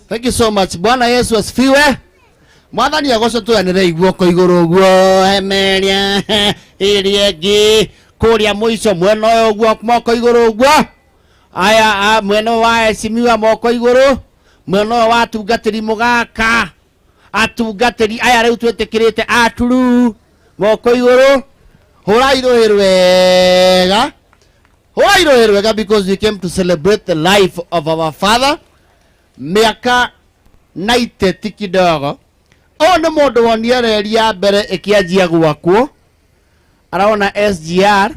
Thank you so much. Bwana Yesu asifiwe. Mwathani agocwo tuyanĩre iguoko igũrũ ũguo hemeria ĩrĩa ĩngĩ kũrĩa mũico mwena ũyũ ũguo moko igũrũ ũguo aya a, mwena ũyũ wa heshimiwa moko igũrũ mwena ũyũ wa atungatĩri mũgaka atungatĩri aya rĩu twĩtĩkĩrĩte aturu moko igũrũ hũrai rũhĩ rwega hũrai rũhĩ rwega because we came to celebrate the life of our father mĩaka 90 ti kidogo ũyũ nĩ mũndũ wonire reri ya mbere ĩkĩanjia gwakwo arona SGR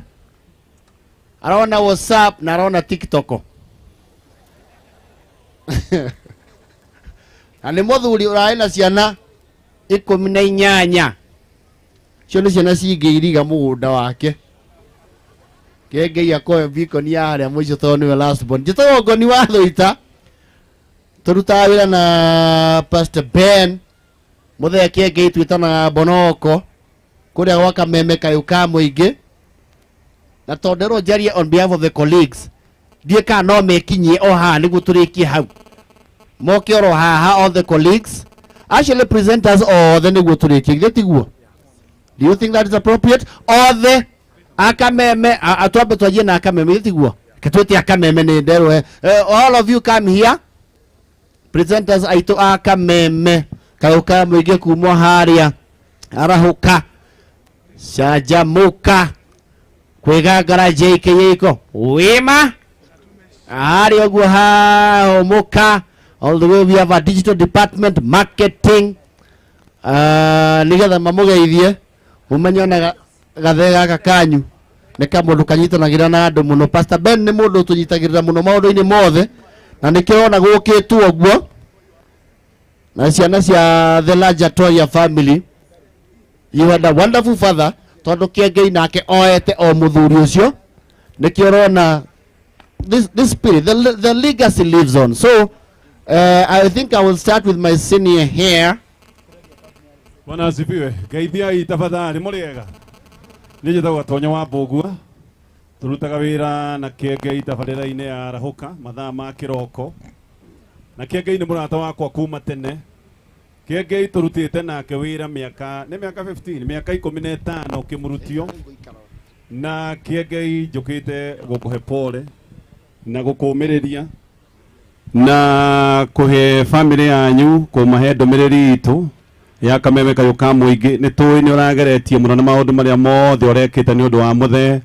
arona WhatsApp na arona TikTok na nĩ mũthuri ũrarĩ na ciana 18 cio nĩ ciana cingĩiriga mũgũnda wake kengei akoe bikoni ya harĩa mũico tondũ nĩwe last born njĩtagwo ngoni wa thũita tũrutaga wĩra na Pastor Ben mũthee kengei twĩtanaga bonoko kũrĩa gwa kameme kayũ ka mũingĩ na tondũ nderwo njarie on behalf of the colleagues ndiĩ kana no mekinyie o haha nĩguo tũrĩkie hau moke oro haha all the colleagues actually presenters othe nĩguo tũrĩkie githĩ tiguo do you think that is appropriate othe akameme twambe twanjie na akameme githĩ tiguo reke twĩte akameme nĩ nderwo all of you come here presenters aitũ a kameme kayũ ka mũingĩ kuma harĩa arahũka canjamũka kwĩgangara JK iko wima harĩa ũguo hahũmũka all the way we have a digital department marketing nĩgetha mamũgeithie mũmenye ona gathee gaka kanyu nĩ kamũndũ kanyitanagĩra na andũ mũno Pastor Ben nĩ mũndũ ũtũnyitagĩrĩra mũno maũndũ-inĩ mothe na nĩkĩo ona gũkĩtwo ũguo na ciana cia the larger Toria family you had a wonderful father tondũ kĩengei nake oete o mũthuri ũcio nĩkĩo ũrona this spirit the legacy lives on so I think I will start with my senior here. Bwana asifiwe. Geithiai tafadhali mũrĩega. Niĩ njĩtagwo Gatonyo wa Mbũgua. Tũrutaga wĩra na Kĩengei tabarĩra-inĩ ya Arahũka mathaa ma kĩroko. Na Kĩengei nĩ mũrata wakwa kuma tene. Kĩengei tũrutĩte nake wĩra mĩaka nĩ mĩaka 15 mĩaka 15 kĩmũrutio. Na Kĩengei njũkĩte gũkũhe pole na gũkũmĩrĩria na kũhe family yanyu kũmahe ndũmĩrĩri itũ ya kameme kayũ ka mũingĩ nĩ tũĩ nĩ ũrageretie mũno na maũndũ marĩa mothe ũrekĩte nĩ ũndũ wa mũthee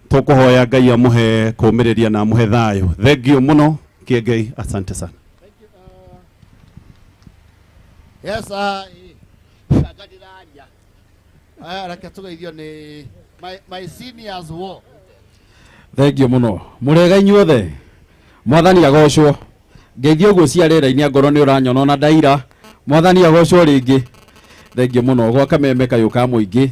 tũkũhoya Ngai amũhe kũmĩrĩria na amũhe thayũ thank you mũno Kĩengei asante sana. Yes, reke tũgeithio nĩ my seniors war. Thengiũ mũno mũrega inyuothe mwathani agocwo ngeithio ũguo cia rĩera-inĩ angorwo nĩ ũranyona ona ndaira mwathani agocwo rĩngĩ thengiũ mũno gwa kameme kayũ ka mũingĩ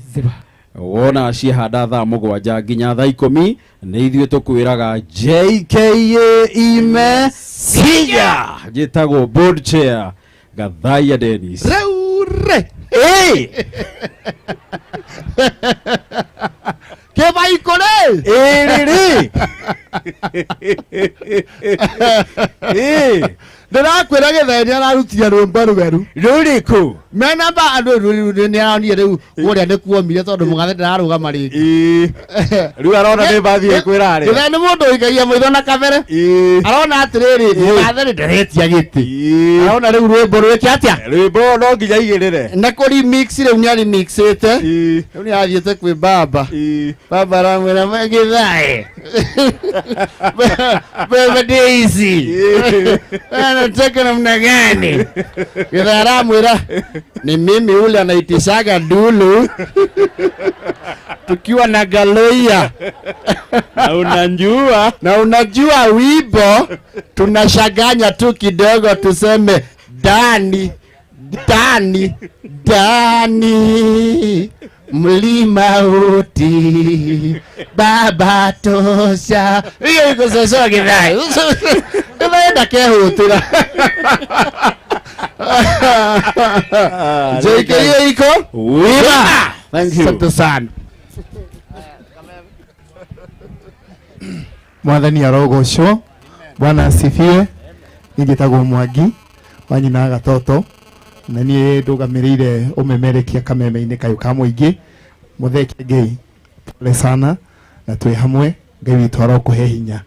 wona ciehanda thaa 7 nginya thaa 10 nĩ ithuĩ tũkwĩraga JKA imesija njĩtagwo board chair Gathaia Dennis. Rĩu rĩ kĩbaikũ rĩ ĩrĩ rĩ ĩ ndĩrakwĩra gĩthee nĩ ararutire rwĩmbo rwerũ rũrĩkũ mena ba andũ rĩu nĩ aronire rĩu kũrĩa nĩ kuomire tondũ mũgathe ndararũgama rĩngĩ ĩ rĩu arona nĩ mbathi ĩkwĩra rĩ gĩthee nĩ mũndũ ũikagia maitho na kabere ĩ arona atĩrĩrĩ mũgathe nĩ nderetia gĩtĩ ĩ arona rĩu rwĩmbo rwĩke atĩa rwĩmbo no nginya igĩrĩre na kũ remix rĩu nĩ aremixĩte ĩ rĩu nĩ athiĩte kwĩ baba ĩ baba aramwĩra gĩthae baba Daisy anataka namna gani gĩthae aramwĩra ni mimi ule anaitishaga dulu tukiwa na Galoia na unajua na unajua wimbo tunashaganya tu kidogo tuseme dani dani dani mlima uti baba tosha hiyo iko sawa githai githai ndakehutira JKA iko wima thank you asante sana. Mwathani arogocwo bwana asifiwe niĩ njĩtagwo Mwangi Wa nyina gatoto na niĩ ndũgamĩrĩire ũmemerekia kameme-inĩ kayũ ka mũingĩ. Mũthee Kĩengei, pole sana, na twĩ hamwe. Ngai witũ arokũhe hinya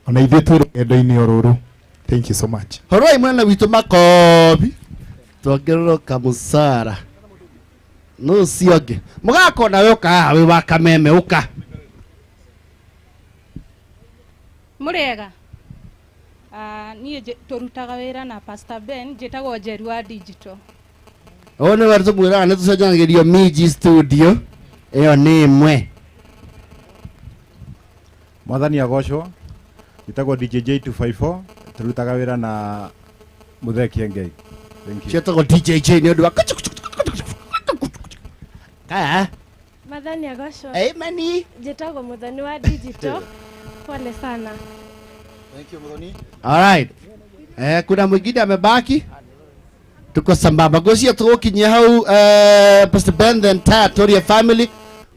ona ithuĩ twĩ rũgendo-inĩ o rũrũ. Thank you so much. Horai mwena witũ makobi twongererwo musara no ũcio ũngĩ mũgako nawe ũka haha wĩ wa kameme ũka. Mũrĩega. Niĩ tũrutaga wĩra na Pastor Ben, njĩtagwo Njeru wa Digital. Ũyũ nĩwe tũmwĩraga nĩ tũcenjanagĩrio Miji studio ĩyo nĩ ĩmwe. Mwathani agocwo. Njĩtagwo DJ J254, tũrutaga wĩra na Mũthee Kĩengei. Thank you. Ciĩtagwo DJ J nĩ ũndũ wa kaya. Mwathani agocwo. Amen. Njĩtagwo Mũthoni wa Digital. Pole sana. Thank you, Muthoni. All right. Kuna mwingine amebaki? Tuko sambamba. Gosia tukinyia hau Pastor Ben the entire Toria family.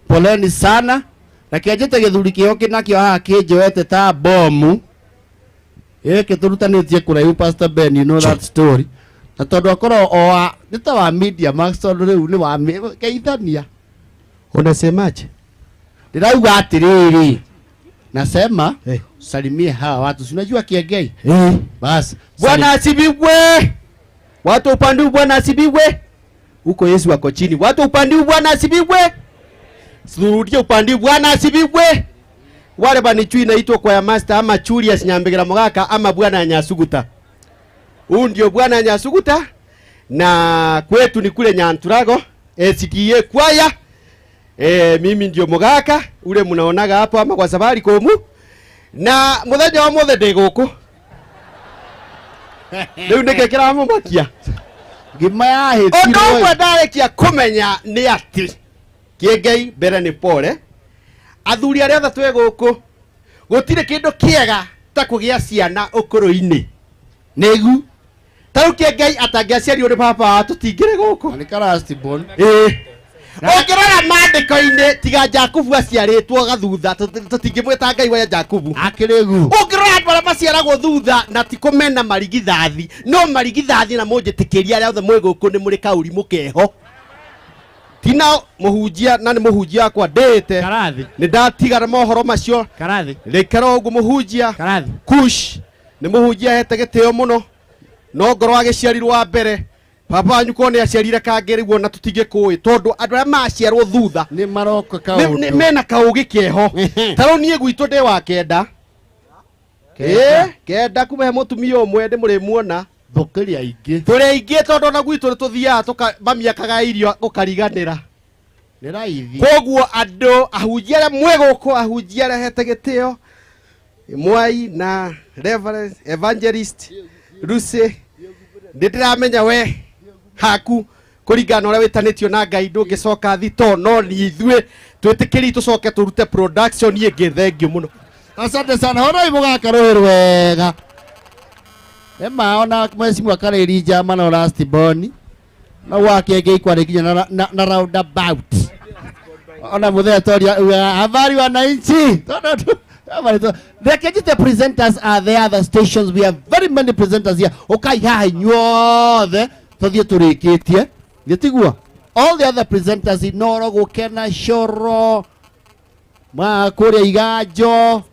Poleni sana. Na kianjete gĩthuri kĩo kĩnakĩo haha kĩnjoete ta bomu. Gĩkĩ tũrutanĩtie kũraihu Pastor Ben, you know that story. Na tondũ akorwo o wa nĩ ta wa Media Max tondũ rĩu nĩ wa geithania. Unasemaje? Ndĩrauga atĩrĩrĩ. Nasema salimie hawa watu. Si unajua Kiengei? Bas. Bwana asifiwe. Watu upande huu Bwana asifiwe. Huko Yesu ako chini. Watu upande huu Bwana asifiwe. Surudie upande huu Bwana asifiwe. Wale banichui inaitwa kwa ya master ama Julius Nyambegera Mogaka ama Bwana Nyasuguta. Huu ndio Bwana Nyasuguta na kwetu ni kule Nyanturago SDA kwaya. Mimi ndio Mogaka ule mnaonaga hapo ama kwa safari komu na muthenya wa mothe ndi guku. Riu nike kiramumakia. Ngima yahitirwo. Undu umwe ndarekia kumenya ni ati Kiengei mbere ni pole. Athuri aria othe twi guku gutire kindu kiega ta kugia ciana ukuru-ini. Nigu ta riu Kiengei atangiaciarirwo ni baba tutingire guku. Ni karastibon. Ũngĩrora maandĩko-inĩ tiga Jakubu aciarĩtwo gathutha tũtingĩmwĩta Ngai wa Jakubu. Akĩrĩgu. Ũngĩrora andũ arĩa maciaragwo thutha na ti kũmena marigithathi, no marigithathi na mũnjĩtĩkĩrie arĩa othe mwĩ gũkũ nĩ mũrĩ kaũrimũ keho. Tina mũhunjia na nĩ mũhunjia wakwa ndĩĩte. Karathi. Nĩ ndatigana mohoro macio. Karathi. Rĩkera ũguo mũhunjia. Karathi. Kush nĩ mũhunjia ahete gĩtĩo mũno. No ngorwo agĩciarirwo wa mbere. Baba wanyu ko nĩ aciarire kangĩ rĩu ona tũtingĩkũĩ tondũ andũ arĩa maciarwo thutha nĩ maroka kaũndũ. Mena kaũgĩ keho. Ta rĩu niĩ gwitũ ndĩ wa kenda. Kenda kuma he mũtumia ũmwe ndĩ mũrĩmuona. Thũkĩria aingĩ. Tũrĩ aingĩ tondũ ona gwitũ nĩ tũthiaga mamiakaga irio gũkariganĩra. Nĩ raithi. Koguo andũ ahunjia arĩa mwĩ gũkũ, ahunjia arĩa hete gĩtĩo, Mwai na Reverend Evangelist Lucy, nĩ ndĩramenya we haku kũringana na ũrĩa wĩtanĩtio na Ngai ndũngĩcoka thito, no nĩ ithuĩ twĩtĩkĩri tũcoke tũrute production ĩngĩ. Thengiũ mũno. Asante sana. Horai mũgaka rũĩ rwega. Ema ona mwezi wa karĩri njama na last born. Na wa Kiengei kwarĩ nginya na roundabout. Ona mũthee toria habari wananchi. Habari tu. The Kejite presenters are there, the stations. We have very many presenters here. Ukai haha inyuothe tuthiĩ tũrĩkĩtie. Gĩtiguo. All the other presenters Inoro, Gũkena, Coro, ma kũrĩa Iganjo,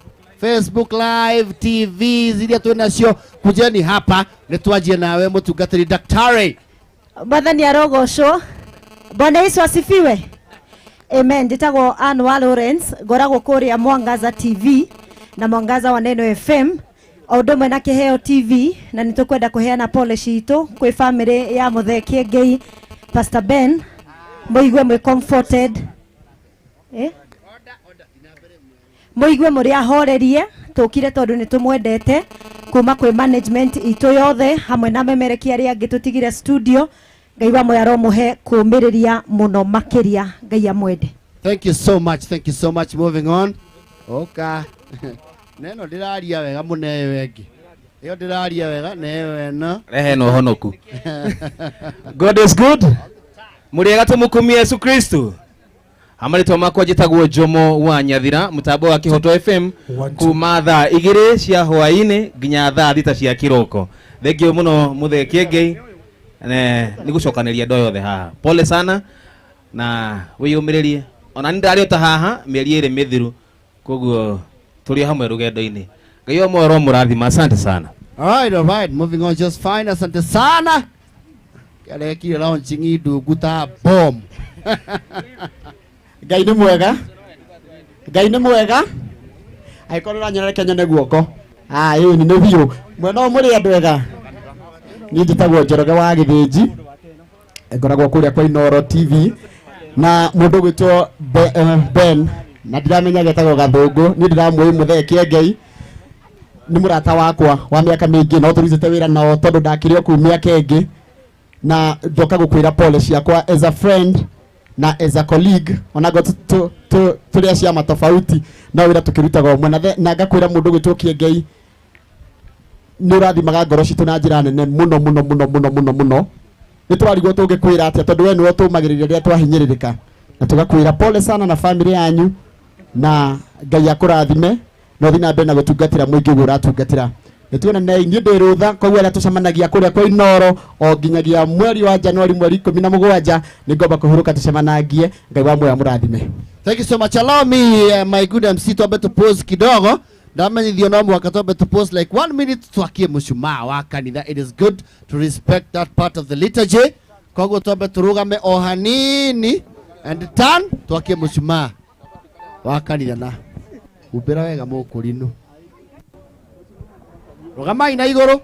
Facebook Live, TV ziria twĩ nacio. Kujeni hapa nĩ twanjie nawe mũtungatĩri daktari. Mwathani arogocwo. Bwana Yesu asifiwe. Amen. Njĩtagwo Ann wa Lawrence, ngoragwo kũrĩa Mwangaza TV na Mwangaza wa Neno FM o ũndũ ũmwe na Kĩheo TV, na nĩ tũkwenda kũheana pole citũ kwĩ family ya Mũthee Kĩengei, Pastor Ben, mũigue mwĩ comforted. Mũigue mũrĩ ahorerie, tũkire tondũ nĩ tũmwendete kuma kwĩ management itũ yothe hamwe na memerekia arĩa angĩ tũtigire studio. Ngai wa moyo aromũhe kũũmĩrĩria mũno makĩria. Ngai amwende. Thank you so much, thank you so much. Moving on. Okay. Neno ndĩraria wega mũno ĩyo ĩngĩ. Ĩyo ndĩraria wega na ĩyo ĩno. Rehe na ũhonoku. God is good. Mũrĩega tũmũkumie Yesu Kristo. Amarĩtwa makwa njĩtagwo Jomo wa Nyathira, mũtambo wa Kĩhoto FM, kuma thaa 2 cia hwaĩ-inĩ nginya thaa 6 cia kĩroko. Thengio muno Muthee Kiengei nĩ gũcokanĩria andũ aya othe haha. Pole sana na wĩyũmĩrĩrie. Ona nĩ ndarĩ o ta haha mĩeri ĩrĩ mĩthiru, koguo tũrĩ o hamwe rũgendo-inĩ. Ngai wa muoyo aromũrathima. Asante sana. All right, moving on just fine. Asante sana. Karekire launching indungu ta bomb. Ngai nĩ mwega. Ngai nĩ mwega. Angĩkorwo ũranyona reke nyone guoko. Ah, ĩĩ nĩ biũ. Mwena ũyũ mũrĩ andũ ega. Niĩ njĩtagwo Njoroge wa Gĩthĩnji. Ngoragwo kũrĩa kwa Inoro TV na mũndũ ũgwĩtwo Ben na ndiramenya getagwo Gathũngũ. Niĩ ndĩramũĩ Mũthee Kĩengei. Nĩ mũrata wakwa wa mĩaka mĩingĩ no tũrutĩte wĩra nao tondũ ndakĩrĩ o kũu mĩaka ĩngĩ, na ndoka gũkwĩra pole ciakwa as a friend na as a colleague, ona ngo tũrĩ a ciama tofauti no wĩra tũkĩrutaga ũmwe, na ngakwĩra mũndũ ũgwĩtwo Kĩengei nĩ ũrathimaga ngoro citũ na njĩra nene mũno mũno mũno mũno mũno mũno. Nĩ tũrarigwo tũngĩkwĩra atĩa tondũ we nĩwe ũtũmagĩrĩria rĩrĩa twahinyĩrĩrĩka, na tũgakwĩra pole sana na family yanyu, na Ngai akũrathime na ũthiĩ na mbere na gũtungatĩra mũingĩ ũguo ũratungatĩra. Nĩ tuonanei, niĩ ndĩ rũtha, koguo arĩa tũcemanagia kũrĩa kwa Inoro o nginyagia mweri wa Januari mweri 17 nĩ ngomba kũhurũka tũcemanangie. Ngai wa muoyo amũrathime. Thank you so much. Allow me, my good MC, twambe tu pause kidogo. Ndamenyithio no mũhaka twambe tu pause like 1 minute twakie mũcumaa wa kanitha. It is good to respect that part of the liturgy. Koguo twambe tũrũgame o hanini and turn twakie mũcumaa wa kanitha na humbĩra wega mũkũrinũ. Rũgamai na igũrũ.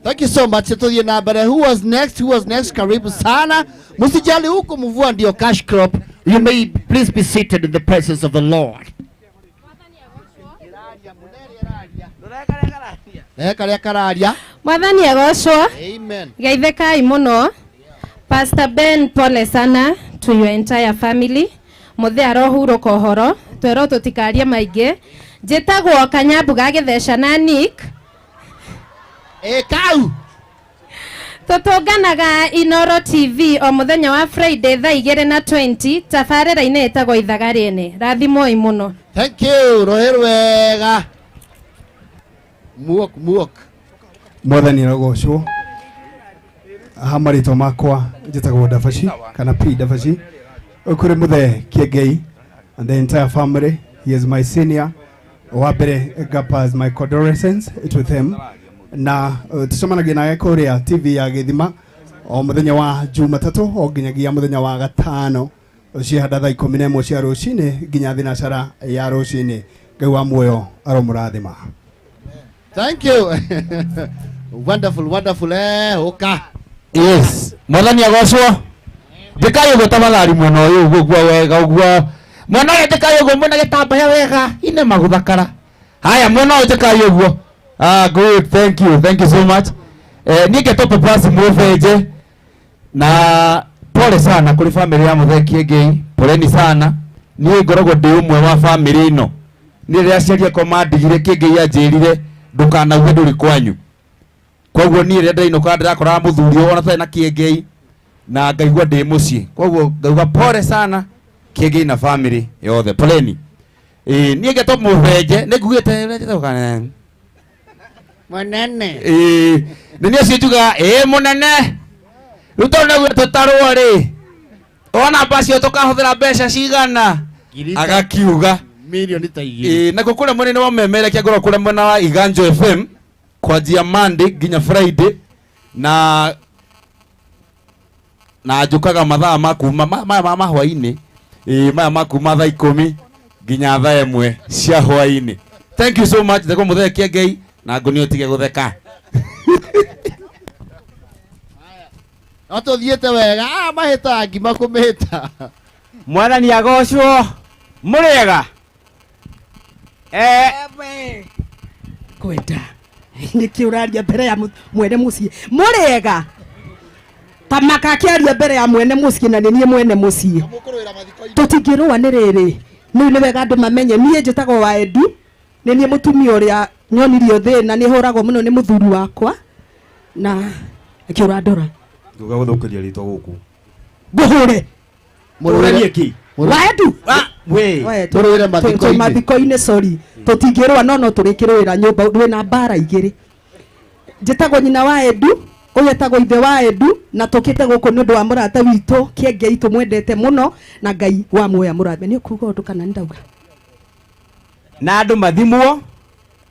Thank you so much. Tuthie na mbere. Who was next? Who was next? Karibu sana. Msijali huko mvua ndio cash crop. You may please be seated in the presence of the Lord. Reka kararia. Mwathani agocwo. Amen. Geithĩkai mũno. Pastor Ben, pole sana to your entire family. Mũthee arohurũka ũhoro. Twerwo tũtikarie maingĩ. Njĩtagwo Kanyambu ga Gĩtheca na Nick. Kau. Tũtũnganaga Inoro TV o mũthenya wa Friday thaa igĩrĩ na 20 tabarĩra-inĩ ĩtagwo Ithaga Rĩene. Rathimwoi mũno. Thank you. Rohe wega. Muok muok. Mwathani arogocwo. Aha marĩtwa makwa njĩtagwo Dabaci kana P Dabaci. Kũrĩ Mũthee Kĩengei and the entire family. He is my senior. Wa mbere ngapass my condolences to them. Na tucemanagia nawe kũrĩa TV ya Gĩthima o mũthenya wa Jumatatũ o nginyagia mũthenya wa gatano ciahanda thaa 11 cia rũcinĩ nginya thinacara ya rũcinĩ. Ngai wa muoyo aromũrathima. Thank you. Wonderful, wonderful. Oka. Yes. Mwathani agocwo. Njĩkai ũguo tafadhali mwena ũyũ ũguo ũguo wega ũguo. Mwena ũyũ njĩkai ũguo mwena gĩtambaya wega. Ine maguthakara. Haya mwena ũyũ njĩkai ũguo. Good. Thank you. Thank you so much. Niĩ ngetwo Papasi Mũbenje. Na pole sana kũrĩ family ya Mũthee Kĩengei. Poleni sana. Niĩ ngoragwo ndĩ ũmwe wa family ĩno. Niĩ rĩrĩa aciari akwa mandigire Kĩengei anjĩrire ndũkanauge ndũrĩ kwanyu. Koguo niĩ rĩrĩa ndĩrainũka ndĩrakoraga mũthuri ũyũ ona tũtarĩ na Kĩengei na ngaigua ndĩ mũciĩ. Koguo ngauga pole sana Kĩengei na family yothe. Poleni. Niĩ ngetwo Mũbenje, nĩ ngugĩte ũrĩa njĩtagwo kana? Mũnene. Nĩ niĩ ũcio njugaga, mũnene. Rĩu tondũ nĩguo tũtarwo rĩ, wona mbacio tũkahũthĩra mbeca cigana? Ngiri ta Agakiuga. Mirioni ta igĩrĩ. Nakuo kũrĩa mwena-inĩ wa Memerekia ngoragwo kũrĩa mwena wa Iganjo FM. Kwanjia Monday nginya Friday na njukaga mathaa ma kuma maya ma hwaini, maya ma kuma thaa 10 nginya thaa 1 cia hwaini. Thank you so much. Theko Muthee Kiengei na ngoni utige gutheka. No tuthiete wega, mahĩta ngima kũmĩhĩta. Mwathani agocwo. Mũrĩega. Kwenda nĩkĩ ũraria mbere ya mwene mũciĩ? Mũrĩega. Ta makakĩaria mbere ya mwene mũciĩ na nĩ niĩ mwene mũciĩ. Tũtingĩrũa nĩ rĩrĩ. Nĩ nĩ wega andũ mamenye niĩ njĩtagwo wa Edu. Nĩ niĩ mũtumia ũrĩa nyonirio thĩna, nĩ hũragwo mũno nĩ mũthuri wakwa. Na nĩkĩ ũrandora? Nduga gũthũkĩria rĩtwa gũkũ. Ngũhũre. Mũrũrie kĩ? Wa Edu. We. Tũrũĩre mathiko-inĩ. Mathiko-inĩ, sorry. Tũtingĩrũa no tũrĩkĩrũĩra nyũmba rwĩna mbara igĩrĩ. Njĩtagwo nyina wa Edu, ũyũ etagwo ithe wa Edu, na tũkĩte gũkũ nĩ ũndũ wa mũrata witũ Kiengei tũmwendete mũno na Ngai wa muoya mũrathime. Nĩ ũkuga ũndũ kana nĩ ndauga? Na andũ mathimwo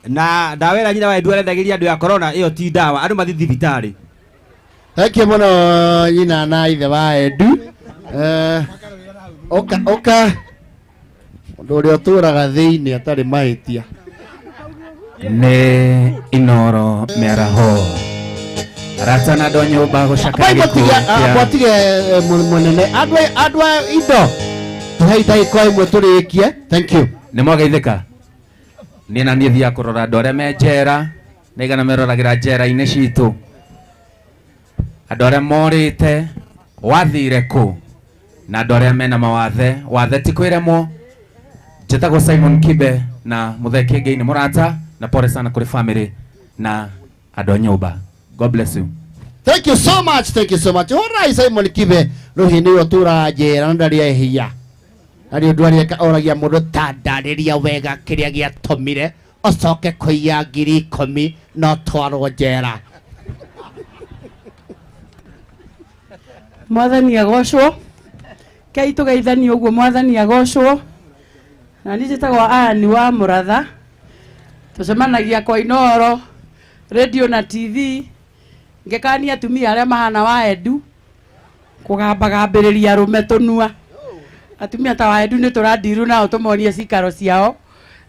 na ndawa ĩrĩa nyina wa Edu arendagĩria andũ ya corona ĩyo ti ndawa, andũ mathiĩ thibitarĩ. Thank you mũno nyina na ithe wa Edu. Oka oka mũndũ ũrĩa ũtũraga thĩinĩ atarĩ mahĩtia. Nĩ Inoro mĩaraho. Arata na andũ a nyũmba gũcakaya gĩkuũ kĩa Mwatige mũnene andũ a indo tũhei ndagĩka ĩmwe tũrĩkie. Thank you. Nĩ mwageithĩka. Niĩ na niĩ thiaga kũrora andũ arĩa me njera, nĩigana meroragĩra njera-inĩ citũ. Andũ arĩa morĩte wathire kũ, na andũ arĩa mena mawathe, wathe ti kwĩremwo. Njĩtagwo Simon Kibe na Muthee Kiengei nĩ mũrata, na pole sana kũrĩ family na andũ a nyũmba. God bless you. Thank you so much, thank you so much. All right, Simon Kibe, rũhĩ nĩwe ũtũraga njera na ndarĩ ehia. Na nĩ ũndũ arĩa oragia mũndũ ta ndarĩria wega kĩrĩa gĩatũmire ũcoke kũiya 10,000 no twarwo njera. Mwathani agocwo. Kei tũgeithanie ũguo, mwathani agocwo. Na niĩ njĩtagwo Ann wa Mũratha. Tũcemanagia kwa Inoro, radio na TV. Ngekania atumia arĩa mahana wa Edu kũgambagambĩrĩria arũme tũnua. Atumia ta wa Edu nĩ tũrandiru nao tũmonie cikaro ciao.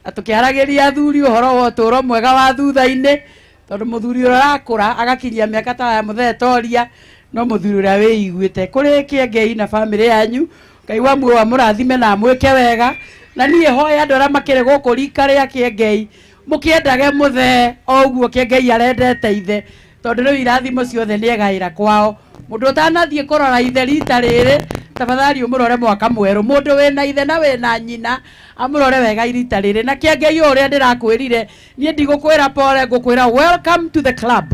Na tũkĩaragĩria athuri ũhoro wa ũtũũro mwega wa thutha-inĩ, tondũ mũthuri ũrĩa ũrakũra agakinyia mĩaka ta ya Muthee Toria no mũthuri ũrĩa wĩiguĩte. Kũrĩ Kiengei na bamĩrĩ yanyu, Ngai wa muoyo amũrathime na amwĩke wega. Na niĩ hoya andũ arĩa makĩrĩ gũkũ rika rĩa Kiengei, mũkĩendage Muthee o ũguo Kiengei arendete ithe, tondũ rĩu irathimo ciothe nĩegaĩra kwao. Mũndũ ũtanathiĩ kũrora ithe rita rĩrĩ, tafadhali ũmũrore mwaka mwerũ. Mũndũ wĩna ithe na wĩna nyina amũrore wega rita rĩrĩ. Na Kiengei ũyũ ũrĩa ndĩrakwĩrire, niĩ ndigũkwĩra pole, ngũkwĩra welcome to the club.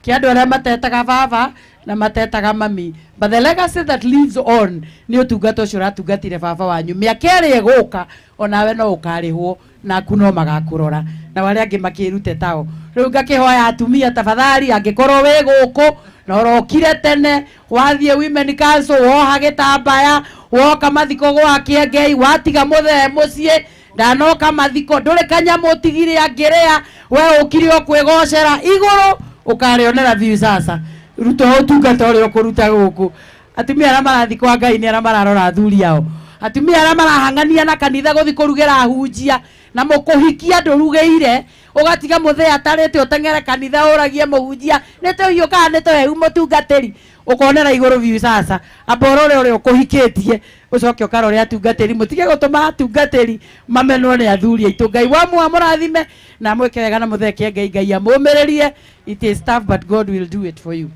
Kĩa andũ arĩa matetaga baba na matetaga mami, but the legacy that lives on nĩ ũtungata ũcio ũratungatire baba wanyu. Mĩaka ĩrĩa ĩgũka onawe no ũkarĩhwo naku no magakũrora na arĩa angĩ makĩrute tao. Rĩu ngakĩhoya atumia tafadhali, angĩkorwo wĩ gũkũ na ũrokire tene, wathiĩ women council, woha gĩtambaya, woka mathiko gwa Kiengei, watiga Muthee mũciĩ, ndanoka mathiko, ndũrĩ kanyamũ ũtigire angĩrĩa, we ũkire o kwĩgocera igũrũ ũkarĩonera biũ. Sasa ruta ũtungata ũrĩa ũkũruta gũkũ. Atumia arĩa marathiĩ kwa Ngai nĩ arĩa mararora athuri ao. Atumia arĩa marahang'ania na kanitha gũthiĩ kũrugĩra ahunjia, na mũkũhikia ndũrugĩire, ũgatiga Muthee atarĩte ũteng'ere kanitha ũragie mũhunjia nĩ tũhiũ kana nĩ tũhehu mũtungatĩri, ũkonera igũrũ biũ. Sasa amba ũrore ũrĩa ũkũhikĩtie, ũcoke ũkarore atungatĩri. Mũtige gũtũma atungatĩri mamenwo nĩ athuri aitũ. Ngai wa muoyo amũrathime na amwĩke wega na Muthee Kiengei Ngai amũmĩrĩrie. It is tough but God will do it for you.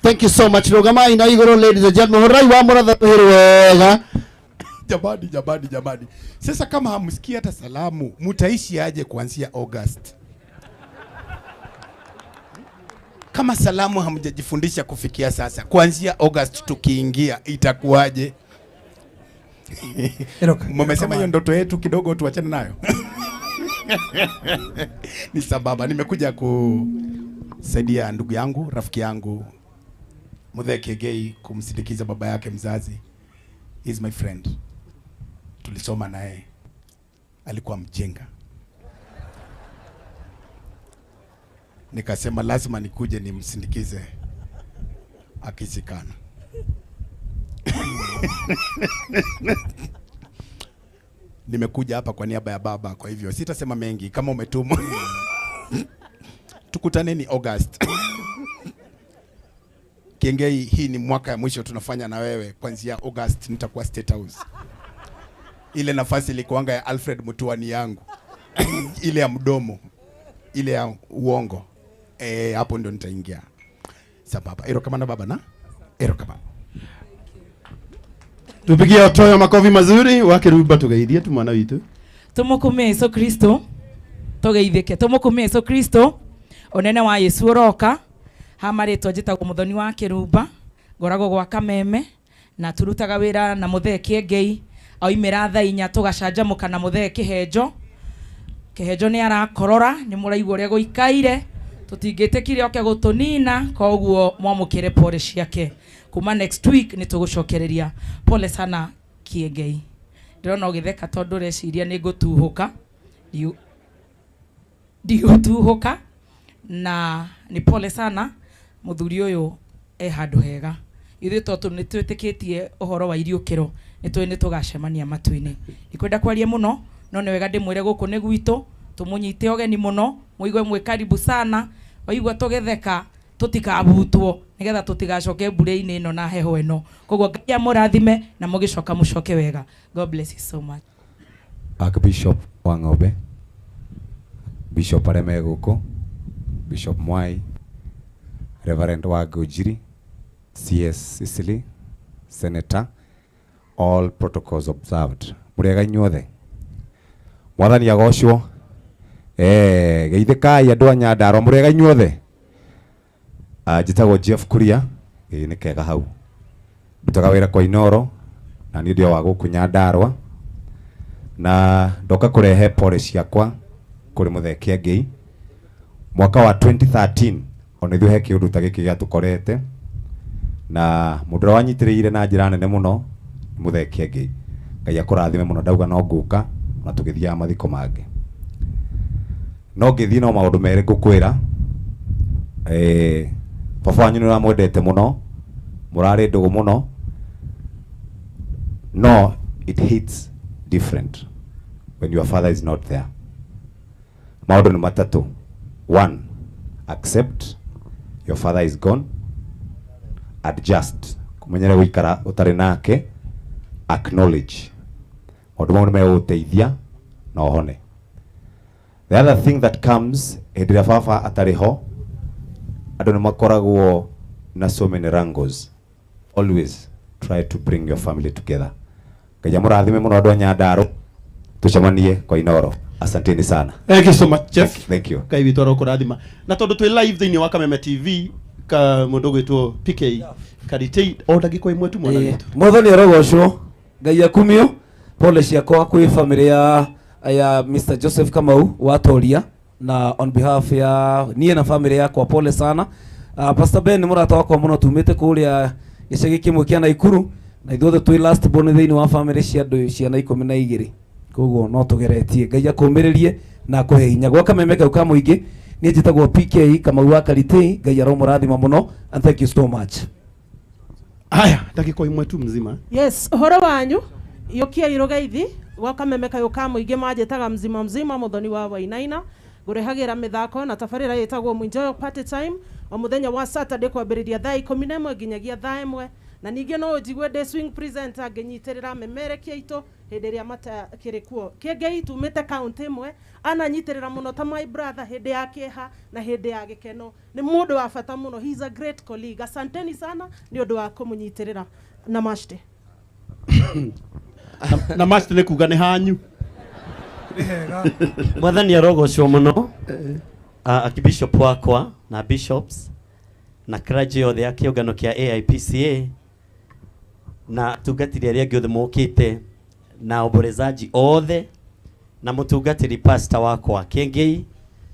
Thank you so much. Rũgamai na igũrũ ladies and gentlemen. Hũrai wa Mũratha tũhĩrĩ wega. Jamani, jamani, jamani. Sasa kama hamsikii hata salamu, mutaishi aje kuanzia August? Kama salamu hamjajifundisha kufikia sasa, kuanzia August tukiingia itakuwaje? Mmesema hiyo ndoto yetu kidogo tuachane nayo. Ni sababa nimekuja kusaidia ndugu yangu, rafiki yangu Muthee Kiengei kumsindikiza baba yake mzazi. He is my friend. Tulisoma naye. Alikuwa mjenga. Nikasema lazima nikuje nimsindikize akizikana. Nimekuja hapa kwa niaba ya baba, kwa hivyo sitasema mengi kama umetumwa. Tukutaneni August. Kiengei, hii ni mwaka ya mwisho tunafanya na wewe. Kuanzia August nitakuwa State House. Ile nafasi ilikuanga ya Alfred Mutua ni yangu. Ile ya mdomo, ile ya uongo. Hapo ndo nitaingia. Sababa. Erokamana baba na? Erokamana. Tupigie Otoyo makofi mazuri wakiruba tugeithie tu mwana witu. Tumukumie Yesu Kristo. Tugeithike. Tumukumie Yesu Kristo. Onene wa Yesu uroka. Ha marĩtwa njĩtagwo Muthoni wa Kĩrumba, ngoragwo gwa Kameme na turutaga wĩra na Muthee Kĩengei. Oimĩra thaa inya tũgacanjamũka na Muthee Kĩhenjo. Kĩhenjo nĩ arakorora, nĩ mũraigua ũrĩa gũikaire, tũtingĩtĩkire oke gũtũnina, koguo mwamũkĩre pole ciake. Kuma next week nĩ tũgũcokereria. Pole sana Kĩengei. Ndĩrona ũgĩtheka tondũ ũreciria nĩ ngũtuhũka. Ndigũtuhũka na nĩ pole sana muthuri uyu e handu hega. Ithuĩ tondũ nĩ twĩtĩkĩtie ũhoro wa iriũkĩro, nĩ tũĩ nĩ tũgacemania matu-inĩ. Ndikwenda kwaria mũno, no nĩ wega ndĩmwĩre gũkũ nĩ gwitũ, tũmũnyite ũgeni mũno, mũigue mwĩ karibu sana, waigua tũgĩtheka tũtikabutwo nĩgetha tũtigacoke mbura-inĩ ĩno na heho ĩno. Koguo Ngai amũrathime na mũgĩcoka mũcoke wega. God bless you so much. Archbishop Wang'ombe, Bishop arĩa me gũkũ, Bishop Mwai, Reverend Wangũnjiri, CS Sicily, Senator, all protocols observed. Mũrĩega inyuothe. Mwathani agocwo. Geithĩkai andũ a Nyandarua, mũrĩega inyuothe. Njĩtagwo Jeff Kuria, nĩ kega hau. Ndutaga wĩra kwa Inoro, na niĩ ndĩ o wa gũkũ Nyandarua. Na ndoka kũrehe pole ciakwa kũrĩ Muthee Kĩengei. Mwaka wa 2013 ona ithuĩ he kĩũndũ ta gĩkĩ gĩatũkorete, na mũndũ ũrĩa wanyitĩrĩire na njĩra nene mũno nĩ Muthee Kĩengei. Ngai akũrathime mũno, ndauga no ngũka na tũgĩthiaga mathiko mangĩ. No ngĩthiĩ no maũndũ merĩ ngũkwĩra. Baba wanyu nĩ ũramwendete mũno, mũrarĩ ndũgũ mũno, no it hits different when your father is not there. Maũndũ nĩ matatũ. One, accept your father is gone. Adjust, kumenyera gũikara ũtarĩ nake. Acknowledge, maũndũ mau nĩ megũgũteithia na ũhone. The other thing that comes hĩndĩ ĩrĩa baba atarĩ ho, andũ nĩ makoragwo na so many wrangles. Always try to bring your family together. Ngai amũrathime mũno andũ a Nyandarua, tũcemanie kwa Inoro. Asanteni sana. Thank you so much, Jeff. Thank you. Ngai witũ arokũrathima. Na tondũ twĩ live thĩinĩ wa Kameme TV, ka mũndũ ũgwĩtwo PK Karitei, o ndagĩka ĩmwe tu mwana witũ. Mwathani arogocwo, Ngai akumio. Pole ciakwa kwĩ family ya Mr. Joseph Kamau wa Toria, na on behalf ya niĩ na family yakwa pole sana. Pastor Ben nĩ mũrata wakwa mũno, tumĩte kũrĩa gĩcagi kĩmwe kĩa Naikuru, na ithuothe twĩ last born thĩinĩ wa family cia andũ ciana 12. Koguo no tũgeretie. Ngai akũmĩrĩrie na akũhe hinya. Gwa Kameme kau ka mũingĩ, niĩ njĩtagwo PK Kamau wa Karitei. Ngai aromũrathima mũno, and thank you so much. Haya, ndagĩka ĩmwe tu mzima. Yes, ũhoro wanyu yũkia irũgeithi gwa Kameme kayũ ka mũingĩ, manjĩtaga mzima mzima Muthoni wa Wainaina. Ngũrehagĩra mĩthako na tabarĩra ĩtagwo Mwinjoyo Party Time o mũthenya wa Saturday kwambĩrĩria thaa 11 nginyagia thaa 1, na ningĩ no ũnjigue ndĩ swing presenter ngĩnyitĩrĩra memerekia itũ hĩndĩ ĩrĩa matakĩrĩ kuo. Kĩengei tumĩte kaunti ĩmwe, ananyitĩrĩra mũno ta my brother hĩndĩ ya kĩeha na hĩndĩ ya gĩkeno. Nĩ mũndũ wa bata mũno, he is a great colleague. Asanteni sana nĩ ũndũ wa kũmũnyitĩrĩra. Namaste. Namaste nĩ kuga nĩ hanyu. Mwathani arogocwo mũno. Archbishop wakwa na bishops na clergy yothe ya kĩũngano kĩa AIPCA na atungatĩri arĩa angĩ othe mokĩte na omborezaji othe na mũtungatĩri pastor wakwa Kĩengei.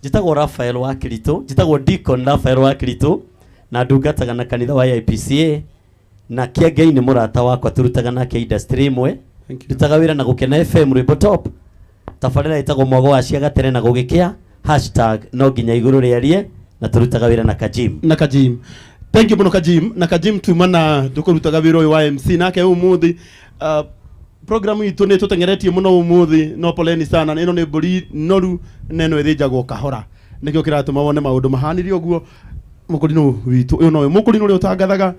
Njĩtagwo Raphael wa Kiritũ, njĩtagwo Deacon Raphael wa Kiritũ na ndungataga na kanitha wa AIPCA, na Kĩengei nĩ mũrata wakwa, turutaga nake industry ĩmwe, ndutaga wĩra na Gũkena FM rwĩmbo top, tabarĩra ĩtagwo Mwago wa Ciagatene na gũgĩkĩa hashtag no nginya igũrũ rĩarie. Na tũrutaga wĩra na Kajim. Na Kajim, thank you muno Kajim. Na Kajim tuma na tukurutaga wĩra ũyũ wa MC nake umuthi. Programu itũ nĩ tũteng'eretie mũno umuthi, no poleni sana. Ĩno nĩ mbũri noru na ĩno ĩthĩnjagwo kahora, nĩkĩo kĩratũma wone maũndũ mahanire ũguo. Mũkũrinũ witũ ũyũ nowe mũkũrinũ ũrĩa ũtangathaga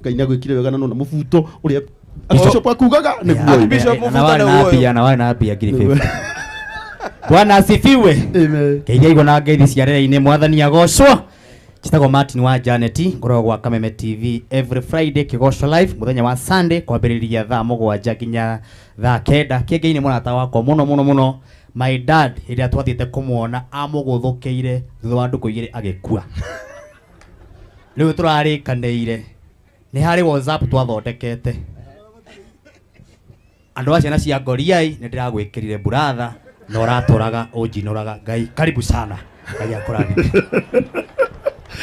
Ngai nĩ agwĩkire wega na nona mũbuto ũrĩa Bishop akugaga nĩguo ũyũ. Na warĩ na mbia, na warĩ na mbia 1,050. Bwana asifiwe. Ngeithia igũ na ngeithi cia rĩera-inĩ, mwathani agocwo. Njĩtagwo Martin wa Janet, ngoragwo gwa Kameme TV every Friday Kĩgoco Live, mũthenya wa Sunday kwambĩrĩria thaa 7 nginya thaa 9. Kĩngĩ nĩ mũrata wakwa mũno mũno mũno, my dad hĩndĩ ĩrĩa twathiĩte kũmuona amũgũthũkĩire thutha wa ndukũ 2 agĩkua. Rĩu tũrarĩkanĩire nĩ harĩ WhatsApp twathondekete, andũ a ciana cia Ngoriai nĩ ndĩragwĩkĩrire buratha na ũratũraga ũnjinũraga. Ngai karibu sana, Ngai akũrathime.